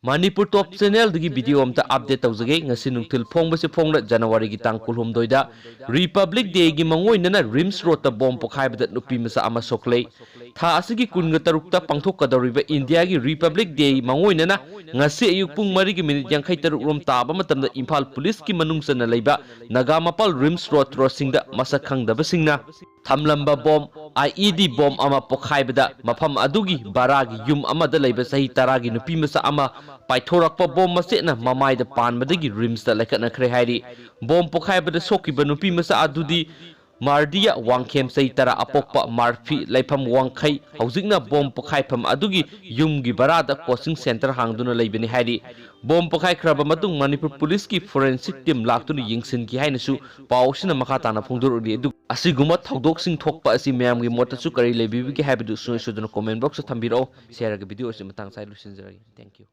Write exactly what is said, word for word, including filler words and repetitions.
ꯃꯅꯤꯄꯨꯔ ꯇꯣꯞ ꯆꯦꯅꯦꯜꯗꯒꯤ video ꯑꯝꯇ update ꯇꯧꯖꯒꯦ꯫ ꯉꯁꯤ ꯅꯨꯡꯊꯤꯜ ꯐꯣꯡꯕꯁꯤ ꯐꯣꯡꯂ ꯖꯅꯋꯥꯔꯤꯒꯤ ꯇꯥꯡ ꯀꯨꯟꯍꯨꯝꯗꯣꯏꯗ ꯔꯤꯄꯕ꯭ꯂꯤꯛ ꯗꯦꯒꯤ ꯃꯥꯡꯑꯣꯏꯅꯅ ꯔꯤꯝꯁ ꯔꯣꯗꯇ ꯕꯣꯝ ꯄꯣꯈꯥꯏꯕꯗ ꯅꯨꯄꯤ ꯃꯆꯥ ꯑꯃ ꯁꯣꯛꯂꯦ꯫ ꯊꯥ ꯑꯁꯤꯒꯤ ꯀꯨꯟꯒ ꯇꯔꯨꯛꯇ ꯄꯥꯡꯊꯣꯛꯀꯗꯧꯔꯤꯕ ꯏꯟꯗꯤꯌꯥꯒꯤ ꯔꯤꯄꯕ꯭ꯂꯤꯛ ꯗꯦ ꯃꯥꯡꯑꯣꯏꯅꯅ ꯉꯁꯤ ꯑꯌꯨꯛ ꯄꯨꯡ ꯃꯔꯤꯒꯤ ꯃꯤꯅꯤꯠ ꯌꯥꯡꯈꯩ ꯇꯔꯨꯛ ꯔꯣꯝ ꯇꯥꯕ ꯃꯇꯝꯗ ꯏꯝꯐꯥꯜ ꯄꯨꯂꯤꯁꯀꯤ ꯃꯅꯨꯡ ꯆꯟꯅ ꯂꯩꯕ ꯅꯥꯒꯥꯃꯄꯥꯜ ꯔꯤꯝꯁ ꯔꯣꯗ ꯔꯣꯗꯁꯤꯡꯗ ꯃꯁꯛ ꯈꯪꯗꯕꯁꯤꯡꯅ ꯊꯝꯂꯝꯕ ꯕꯣꯝ, IED ꯕꯣꯝ ꯑꯃ ꯄꯣꯈꯥꯏꯕꯗ ꯃꯐꯝ ꯑꯗꯨꯒꯤ ꯕꯔꯥꯒꯤ ꯌꯨꯝ ꯑꯃꯗ ꯂꯩꯕ ꯆꯍꯤ ꯇꯔꯥꯒꯤ ꯅꯨꯄꯤ ꯃꯆꯥ ꯑꯃ ꯄꯥꯏꯊꯣꯔꯛꯄ ꯕꯣꯝ ꯃꯆꯦꯠꯅ ꯃꯃꯥꯏꯗ ꯄꯥꯟꯕꯗꯒꯤ ꯔꯤꯝꯁꯇ ꯂꯩꯈꯠꯅꯈ꯭ꯔꯦ ꯍꯥꯏꯔꯤ꯫ ꯕꯣꯝ ꯄꯣꯈꯥꯏꯕꯗ ꯁꯣꯛꯈꯤꯕ ꯅꯨꯄꯤ ꯃꯆꯥ ꯑꯗꯨꯗꯤ ꯃꯥꯔꯗꯤꯌꯥ ꯋꯥꯡꯈꯦꯝ, ꯆꯍꯤ ꯇꯔꯥ, ꯑꯄꯣꯛꯄ ꯃꯥꯔꯐꯤ, ꯂꯩꯐꯝ ꯋꯥꯡꯈꯩ, ꯍꯧꯖꯤꯛꯅ ꯕꯣꯝ ꯄꯣꯈꯥꯏꯐꯝ ꯑꯗꯨꯒꯤ ꯌꯨꯝꯒꯤ ꯕꯔꯥꯗ ꯀꯣꯆꯤꯡ ꯁꯦꯟꯇꯔ ꯍꯥꯡꯗꯨꯅ ꯂꯩꯕꯅꯤ ꯍꯥꯏꯔꯤ꯫ ꯕꯣꯝ ꯄꯣꯈꯥꯏꯈ꯭ꯔꯕ ꯃꯇꯨꯡ ꯃꯅꯤꯄꯨꯔ ꯄꯨꯂꯤꯁꯀꯤ ꯐꯣꯔꯦꯟꯁꯤꯛ ꯇꯤꯝ ꯂꯥꯛꯇꯨꯅ ꯌꯦꯡꯁꯤꯟꯈꯤ ꯍꯥꯏꯅꯁꯨ ꯄꯥꯎ ꯑꯁꯤꯅ ꯃꯈꯥ ꯇꯥꯅ ꯐꯣꯡꯗꯣꯔꯛꯂꯤ꯫ ꯑꯗꯨꯒ ꯑꯁꯤꯒꯨꯝꯕ ꯊꯧꯗꯣꯛꯁꯤꯡ ꯊꯣꯛꯄ ꯑꯁꯤ ꯃꯌꯥꯝꯒꯤ ꯃꯣꯠꯇꯁꯨ ꯀꯔꯤ ꯂꯩꯕꯤꯕꯒꯦ ꯍꯥꯏꯕꯗꯨ ꯁꯨꯡꯁꯣꯏ ꯁꯣꯏꯗꯅ ꯀꯣꯃꯦꯟ ꯕꯣꯛꯁꯇ ꯊꯝꯕꯤꯔꯛꯑꯣ꯫ ꯁꯤ ꯍꯥꯏꯔꯒ ꯚꯤꯗꯤꯑꯣ ꯑꯁꯤ ꯃꯇꯥꯡ ꯆꯥꯏ ꯂꯣꯏꯁꯤꯟꯖꯔꯒꯦ꯫ Thank you꯫